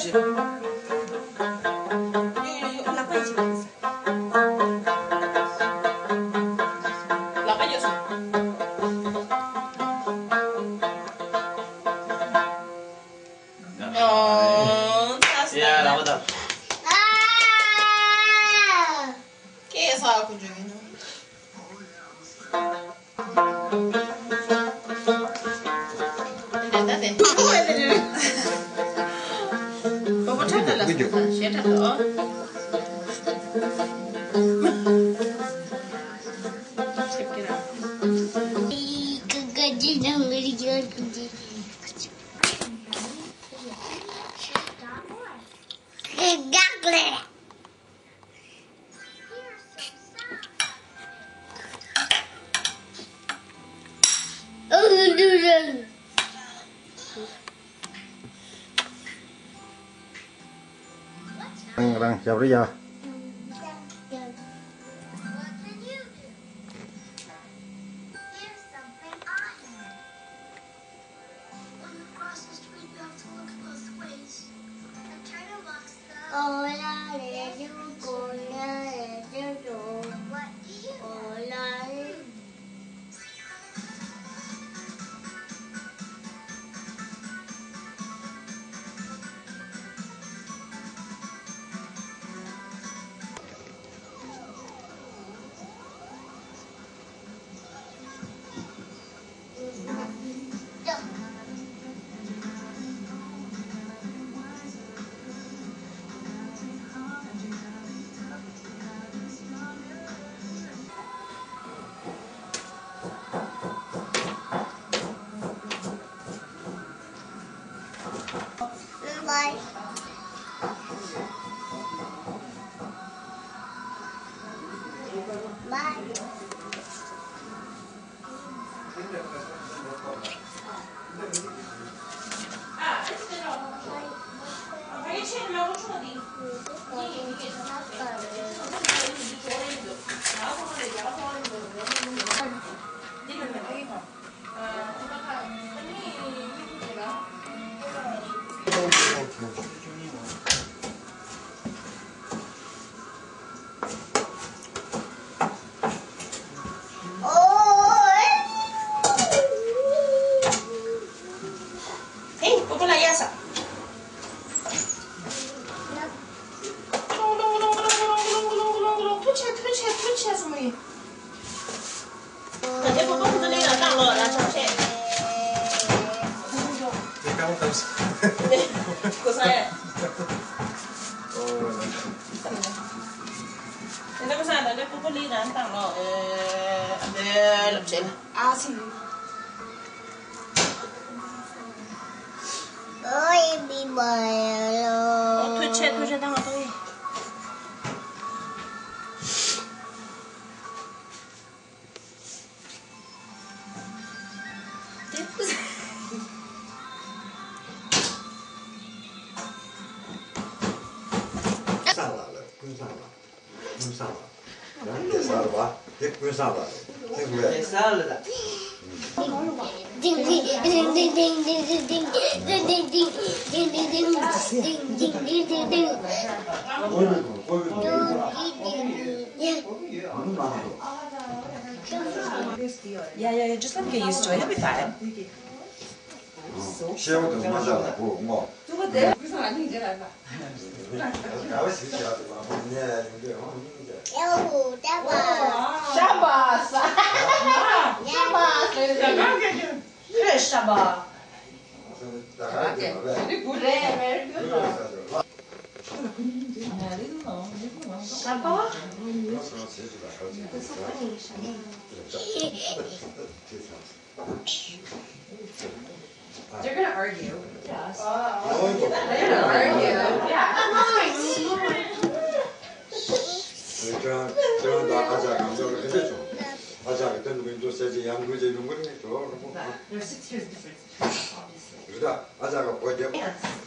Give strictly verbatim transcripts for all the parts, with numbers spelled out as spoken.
ཡོ་ཡོ་ཡོ། ལག་པ་ཡིས་བྱེད་པ་ཡིན། ལག་པ་ཡོད་སོང་། ཨོ། ཡ་ལག་པ་ད། ཁྱེད་ས་ཁུ་འཇོག་ཡིན་ནོ། རང་རང་ཞབས་རི་ཡ། When you cross the street, you have to look both ways. The turtle walks the What do you know? ཨེ། པོ་པོ་ལ་ཡ་ས། ལོང་ལོང་། ཐུག་ཆེ། ཐུག་ཆེ། ཐུག་ཆེ་སོང་ཡིན། ད་ལྟའི་པོ་པོ་ཁོ་ཚོ་གླིང་ལ་བཏང་ལོག་ར་ཆོག་ཆེ། དེ་གང་ལྟར་སོང་། གོ་ས་ཡ། ཨོ། དེ་འདྲ་མི་ས་ད་ལྟའི་པོ་པོ་གླིང་ལ་བཏང་ལོག་ཨེ། ཨ་ལབ་བྱས་ལ། ཨ་སི། ཨོ་ཡེ་མི་མ་ཡ་ལོ། ཨོ་ཐུག་ཆེ། ཐུག་ཆེ། ད་ང་ཐོག་ཡིན། ཀུན་བཟང་ལགས། ཀུན་བཟང་ལགས། ཡང་གེ་སར་བ། དེ་ཀུན་བཟང་ལགས་རེད། དེ་ཀུན་གེ་སར་ལགས། Yeah, yeah, yeah, just let me get used to it. It'll be fine. ཤེས་པ་དང་མ་བྱ་ལ་གོ་ངོ་། They're gonna argue. Yes. They're gonna argue. Yeah. ཁྱེད་རང་ཁྱེད་རང་དང་ཨ་ཅག་གང་ཚོར་ག་འདྲ་བྱུང་། ཨ་ཅག་གི་དོན་དུ་མི་འདུག་ཟེར་གྱི་ཡང་འགུལ་གྱི་ཡོང་གི་རེད་འགྲོ་རོགས་པོ། There's six years difference between us, obviously. རེད་ད། ཨ་ཅག་ག་བོད་རྒྱབ། Yes.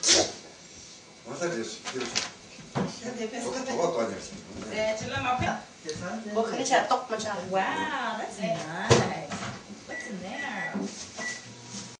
ང་ཚ་རེད་ཤི་རེད་ཤི། ད་དེ་ཕེ་སི་ཀོ་ཏེ། གོ་བ་ཏོ་ཉར་ཤི། དེ་ཅི་ལ་མ་ཕེ། འོ་ཁ་ནི་ཆ་ཏོག་མ་ཆ། Wow, that's nice.